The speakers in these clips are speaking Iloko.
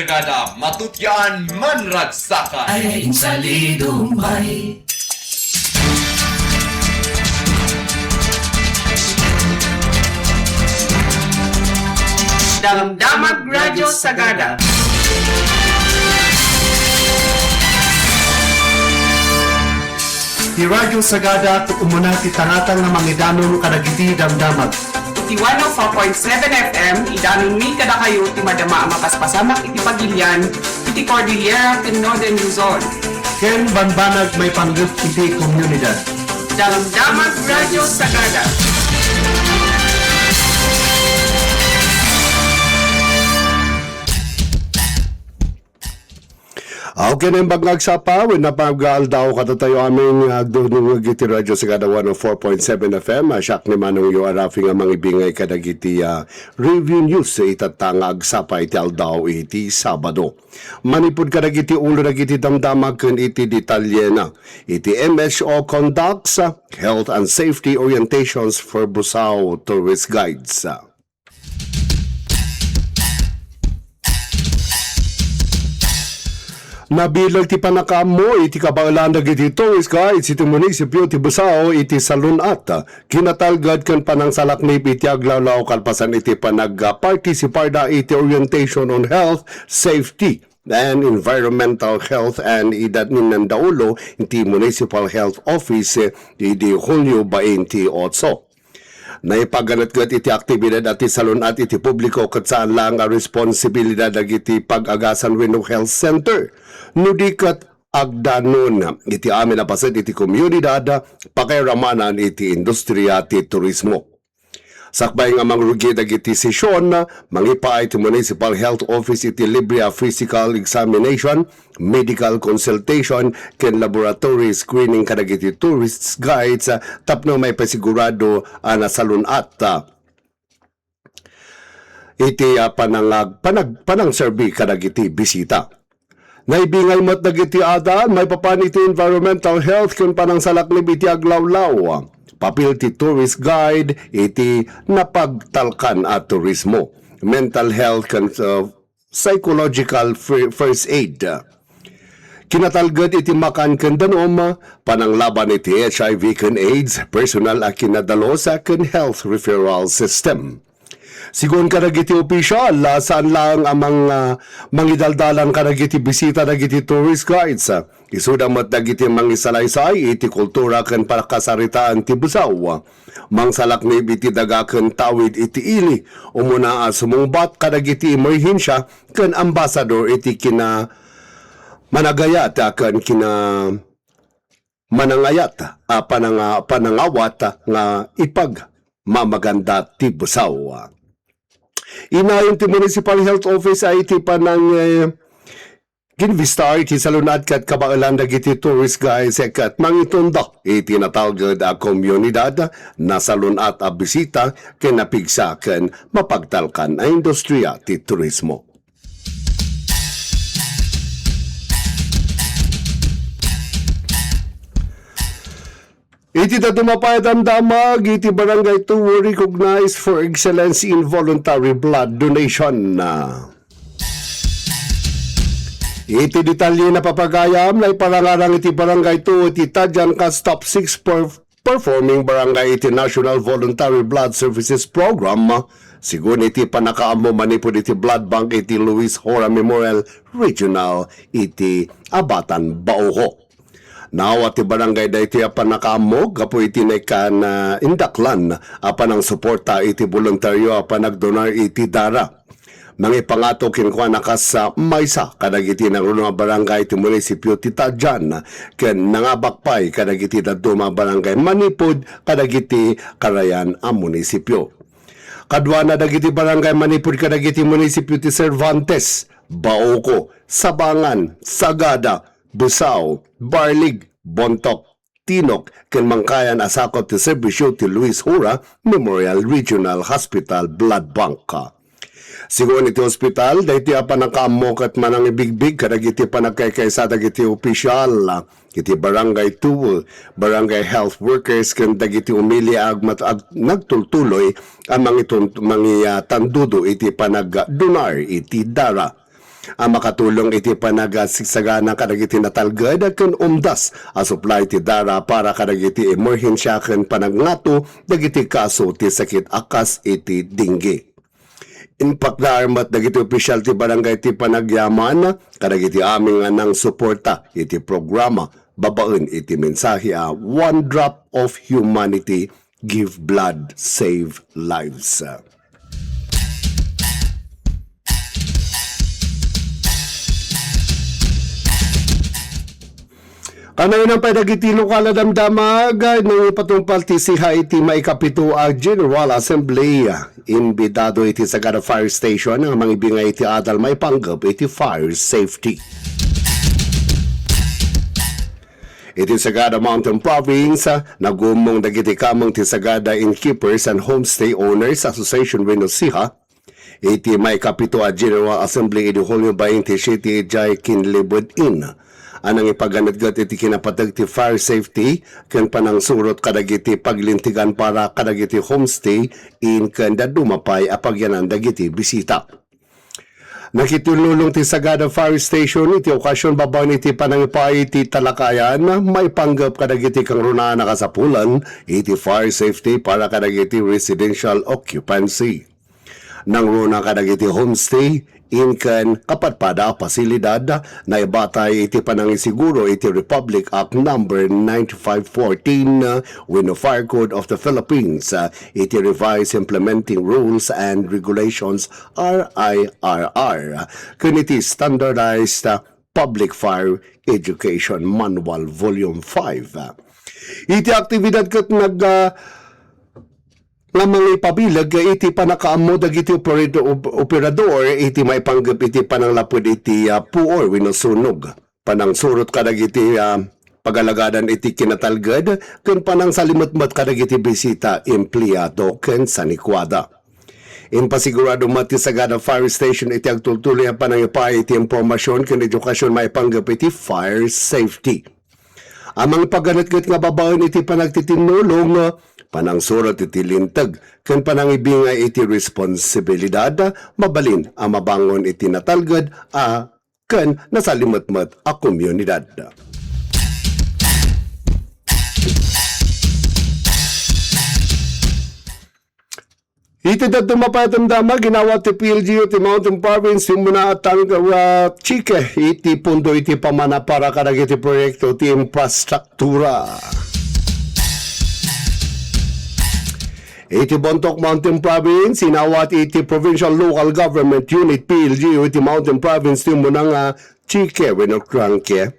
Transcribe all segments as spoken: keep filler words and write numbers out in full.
Sagada, matutian, manragsakan. Ay, insalido, may. Damdamag Radyo Sagada. Ti Radyo Sagada, umuna ti tangatang nga mangidanon kadagiti damdamag. Iti one oh four point seven F M, idanonmi kadakayo ti madama a mapaspasamak iti pagilian iti Cordillera ken Northern Luzon. Ken bambanag maipanggep iti komunidad. Damdamag Radyo Sagada. Aw, ken imbag nga agsapa, wen napag-aldaw kadatayo amin nga agdudungog iti Radyo Sagada one oh four point seven F M. Ah, siak ni Manong Yo Arafi nga mangibingay kadagiti, ah, review news itatta nga agsapa iti aldaw iti Sabado. Manipud kadagiti ulo dagiti damdama ken iti detalyena, iti M S O conducts, ah, health and safety orientations for Busao tourist guides. Nabileg ti pannakaammo iti kabaelan dagiti tourist guides iti munisipio ti Busao iti salun-at, kinatalged ken panangsalaknib iti aglawlaw kalpasan iti panagpartisiparda iti orientation on health, safety, and environmental health and ida ninandaulo iti Municipal Health Office idi Hunyo twenty-eight. Naipaganetget iti aktibidad a ti salun-at iti publiko ket saan laeng a responsibilidad dagiti pag-agasan wenno health center. No di ket agdanon iti amin a paset iti komunidad, pakairamanan iti industriya ti turismo. Sakbay nga mangrugi dagiti sesion, mangipaay ti Municipal Health Office iti libre a physical examination, medical consultation, ken laboratory screening kadagiti tourist guides, ah, tapno maipasigurado a nasalun-at, ah, iti, ah, panangag-, panag-, panangserbi kadagiti bisita. Naibingay met dagiti adal maipapan iti environmental health ken panangsalaknib iti aglawlaw. Papel ti tourist guide iti napagtalkan a turismo, mental health ken, uh, psychological fir-, first aid. Kinatalged iti makan ken danum, pananglaban iti H I V ken AIDS, personal a kinadalus ken health referral system. Sigun kadagiti opisyal, ah, saan laeng a mang-, ah, mangidaldalan kadagiti bisita dagiti tourist guides, ah. Isuda met dagiti mangisalaysay iti kultura ken pakasaritaan ti Busao. Mangsalaknib iti daga ken tawid iti ili, umuna a sumungbat kadagiti emerhensia ken ambasador iti kina-, managayat, ah, ken kina-, manangayat a pananga-, panangawat nga ipagmamaganda ti Busao. Inayon ti Municipal Health Office a iti panang, eh, kinbistar iti salun-at ket kabaelan dagiti tourist guides, eh, ket mangitunda iti natalged a komunidad, nasalun-at a bisita ken napigsa ken mapagtalkan a industriya ti turismo. Iti dadduma pay a damdamag, iti Barangay Tuo recognized for excellence in voluntary blood donation. Iti detalye, napapagayam, naiparangarang iti Barangay Tuo iti Tadian kas top six per-, performing barangay iti National Voluntary Blood Services Program, sigun iti pannakaammo manipud iti blood bank iti Luis Hora Memorial Regional iti Abatan, Baojo. Naawat ti barangay daytoy a pannakaammo gapu iti naikkan a indaklan a panangsuporta iti boluntario a panagdonar iti dara. Mangipangato kenkuana kas, ah, maysa kadagiti nangruna a barangay ti munisipio ti Tadian, ken nangabak pay kadagiti dadduma a barangay manipud kadagiti karayan a munisipio. Kaduana dagiti barangay manipud kadagiti munisipio ti Cervantes, Baoco, Sabangan, Sagada, Busao, Barlig, Bontoc, Tinok, ken Mangkayan a sakup ti serbisio ti Luis Hora Memorial Regional Hospital Blood Bank. Sigun iti hospital, daytoy a pannakaammo ket manangibigbig kadagiti panagkaykaysa dagiti opisyal iti Barangay Tuo, barangay health workers, ken dagiti umili a agmat-, ag-, nagtultuloy a mangitun-, mangitandudo iti panagdonar iti dara. a makatulong iti panagsigsagana kadagiti natalged ken umdas a supply ti dara para kadagiti emerhensia ken panagngato dagiti kaso ti sakit a kas iti dengue. Impakdaan met dagiti opisyal ti barangay ti panagyaman kadagiti amin nga nangsuporta iti programa babaen iti mensahe a One Drop of Humanity, Give Blood, Save Lives. Kanayon pay dagiti lokal a damdamag, nangipatungpal ti siha iti maikapito a General Assembly. Imbitado iti Sagada Fire Station nga mangibingay iti adal maipanggep iti fire safety. Iti Sagada Mountain Province, nagumong dagiti kameng ti Sagada Innkeepers and Homestay Owners Association wenno siha iti maikapito a General Assembly idi Hulio twenty-seven idiay Kinlibud Inn a nangipaganetget iti kinapateg ti fire safety ken panangsurot kadagiti paglintegan para kadagiti homestay, inn ken dadduma pay a pagyanan dagiti bisita. Nakitululong ti Sagada Fire Station iti okasion babaen iti panangipaay ti talakayan maipanggep kadagiti kangrunaan a kasapulan iti fire safety para kadagiti residential occupancy. Nangruna kadagiti homestay, inn ken kapadpada a pasilidad, naibatay iti panangisiguro iti Republic Act Number ninety-five fourteen wenno Fire Code of the Philippines, iti Revised Implementing Rules and Regulations, R I R R, ken iti Standardized Public Fire Education Manual Volume five. Iti aktibidad ket nag, ah, nga mangipabileg iti pannakaammo dagiti operado-, op-, operador iti maipanggep iti pananglapud iti, ah, puor wenno sunog, panangsurot kadagiti, ah, pagalagadan iti kinatalged, ken panangsalimetmet kadagiti bisita, empleyado, ken sanikuada. Impasigurado met ti Sagada Fire Station iti agtultuloy a panangipaay iti impormasion ken edukasion maipanggep iti fire safety. A mangipaganetget nga babaen iti panagtitinnulong, panangsurot iti linteg, ken panangibingay iti responsibilidad, mabalin a mabangon iti natalged a ken nasalimetmet a komunidad. Iti dadduma pay a damdama, inawat ti P L G U ti Mountain Province ti umuna a tangka, ah, chike iti pondo iti pamana para kadagiti proyekto ti infrastruktura. Iti Bontoc Mountain Province, inawat iti Provincial Local Government Unit, P L G U, iti Mountain Province ti umuna nga chike wenno tranche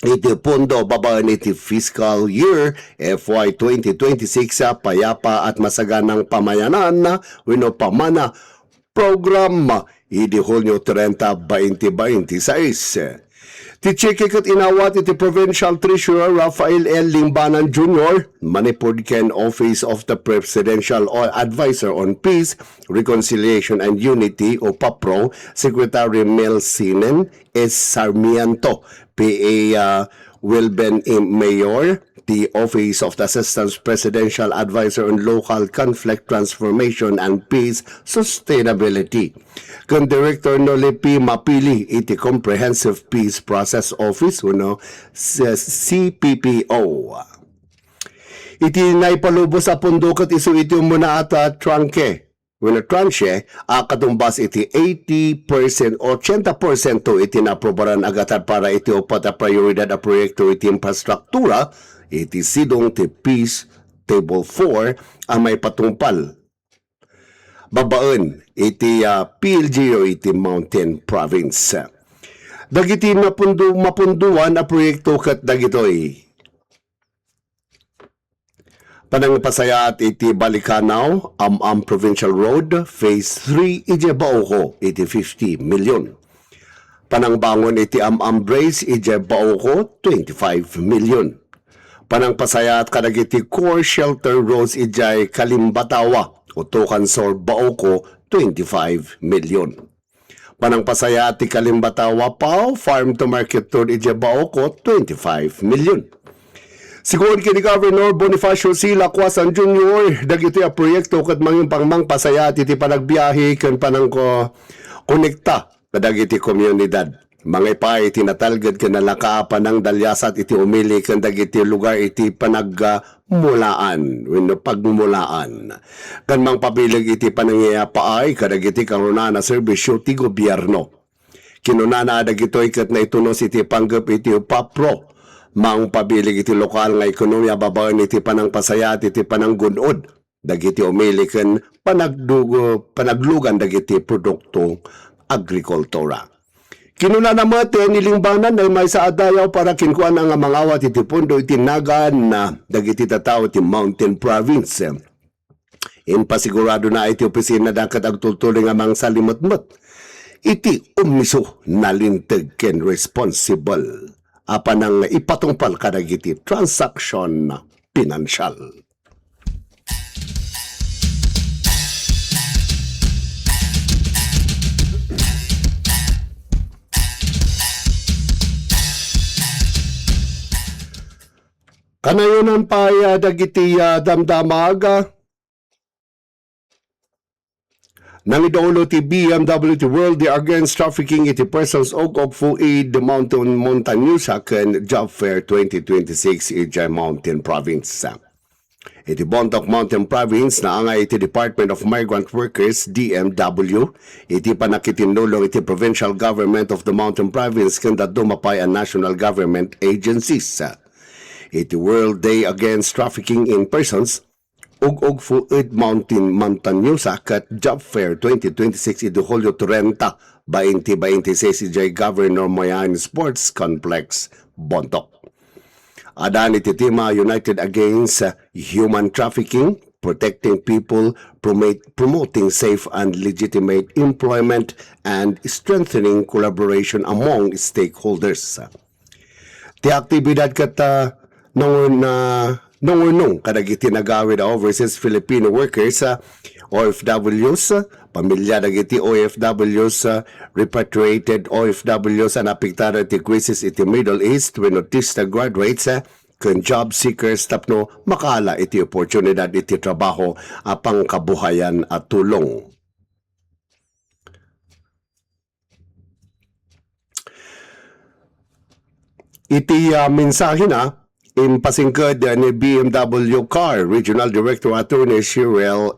iti pondo babaen iti fiscal year F Y twenty twenty-six a Payapa at Masaganang Pamayanan wenno Pamana Program idi Hunio trenta, twenty twenty-six. Ti cheke ket inawat iti Provincial Treasurer Rafael L. Limbanan Junior manipud ken Office of the Presidential Advisor on Peace, Reconciliation and Unity o PAPRO, Secretary Mel Sinen S. Sarmiento, P A, uh, Wilben M. Mayor, the Office of the Assistant Presidential Advisor on Local Conflict Transformation and Peace Sustainability, ken Director Noli P. Mapili iti Comprehensive Peace Process Office wenno C P P O. Iti naipalubos a pondo ket isu iti umuna a tranche wenno tranche a katumbas iti eighty percent, ochenta porsyento iti naaprobaran a gatad para iti uppat a prioridad a proyekto iti infrastruktura iti sidong ti Peace Table four a maipatungpal babaen iti, ah, P L G U iti Mountain Province. Dagiti napundo-, mapundoan a proyekto ket dagitoy. Panangpasayaat iti Balikanaw, Am-Am Provincial Road, Phase three, idiay Baoco, iti fifty million. Panangbangon iti Am-Am Bridge, idiay Baoco, twenty-five million. Panangpasayaat kadagiti core shelter roads idiay Kalimbatawa, Utukan Sur, Baoco, twenty-five million. Panangpasayaat ti Kalimbatawa Pao Farm to Market Road idiay Baoco, twenty-five million. Sigun ken ni Governor Bonifacio C. Lacuasan Junior, dagitoy a proyekto ket mangimpangmangpasayaat iti panagbiahe ken panangko-, konekta kadagiti komunidad. Mangipay iti natalged ken nalaka a panangdaliasat iti umili ken dagiti lugar iti panagmulaan wenno pagmulaan. Ken mangpabileg iti panangiyapaay kadagiti kangrunaan a serbisyo ti gobierno. Kinunana a dagitoy ket naitunos iti panggep iti PAPRO. Mangpabileg iti lokal nga ekonomiya babaen iti panangpasayaat iti pananggun-od dagiti umili ken panagdugo-, panaglugan dagiti produkto agrikultura. Kinunana met, nilingbanan na maysa a dayaw para kenkuana nga mangawat iti pundo iti nagan na dagiti tattao ti Mountain Province. Impasiguradona iti opisina da ket agtultuloy nga mangsalimetmet iti ummiso, nalinteg ken responsible a panang ipatungpal kadagiti transaction pinansyal. Kanayonan pay, ah, dagiti, ah, damdamag, ah, nangidaolo ti B M W ti World Day Against Trafficking iti Persons ug Ogfo Aid Mountain Montañosa ken Job Fair twenty twenty-six idiay Mountain Province. Iti Bontoc Mountain Province, naangay iti Department of Migrant Workers, D M W, iti pannakitinnulong iti Provincial Government of the Mountain Province ken dadduma pay a national government agencies. Iti World Day Against Trafficking in Persons, ug Ogfo Aid Mountain Montañosa ket Job Fair twenty twenty-six idi Hulio trenta, twenty twenty-six idiay Governor Moyano Sports Complex, Bontoc. Adan iti tema United Against Human Trafficking, Protecting People, Promote-, Promoting Safe and Legitimate Employment, and Strengthening Collaboration Among Stakeholders. Ti aktibidad ket, ah, nangun-, ah, nangurnong kadagiti nagawid a overseas Filipino workers, ah, O F Ws, ah, pamilya dagiti O F Ws, ah, repatriated O F Ws a naapektar iti krisis iti Middle East wenno TISTA graduates, ah, ken job seekers tapno makaala iti oportunidad iti trabaho a pangkabuhayan a tulong. Iti, ah, mensahena, impasingked ni B M W Car Regional Director Attorney Cheryl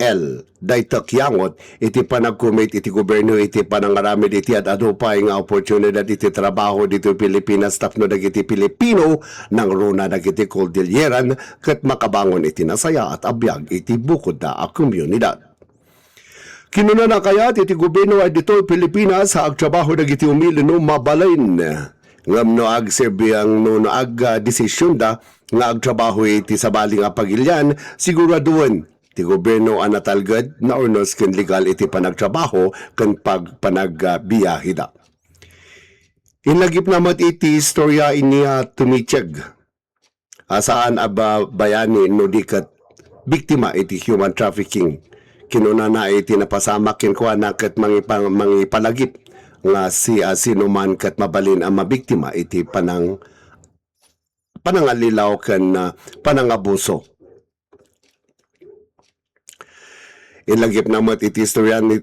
L. Daytek Yangot iti panagkumit iti gobierno iti panangaramid iti ad-adu pay nga oportunidad iti trabaho ditoy Pilipinas tapno dagiti Pilipino nangruna dagiti Cordilleran ket makabangon iti nasayaat a biag iti bukodda a komunidad. Kinunana kayat iti gobierno a ditoy Pilipinas a agtrabaho dagiti umili no mabalin. Ngem no agserbian no, no agdesisionda nga agtrabaho iti sabali nga pagilian, siguradoen ti gobierno a natalged, naurnos ken legal iti panagtrabaho ken pag-, panagbiaheda. Inlagipna met iti istorya inia tumitieg a saan a ba-, bayani no di ket biktima iti human trafficking. Kinunana iti napasamak kenkuana ket mangipang-, mangipalagip nga si-, a sino man ket mabalin a mabiktima iti panang-, panangallilaw ken, ah, panangabuso. Inlagipna met iti istorya ni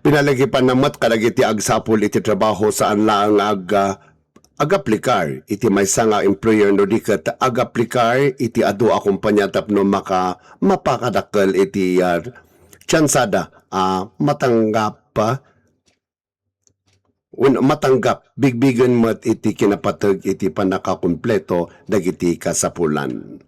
Pinalagipanna met kadagiti agsapul iti trabaho saan laeng nga ag-, agaplikar iti maysa nga employer no di ket agaplikar iti adu a kompanya tapno maka-, mapakadakkel iti, ah, tiyansada a matanggap, ah, wen-, matanggap, bigbigen met iti kinapateg iti pannakakumpleto dagiti kasapulan.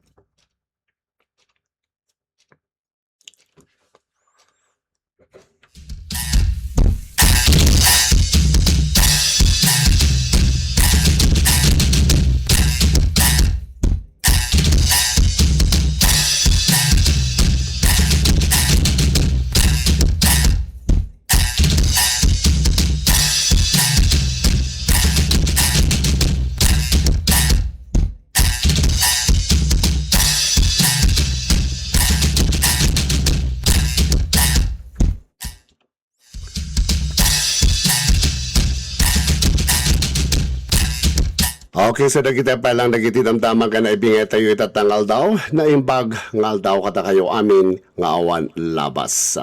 Okay, so dagiti pay lang dagiti damdama nga naibingay tayo ita nga aldaw, naimbag nga aldaw kadakayo amin nga awan labas.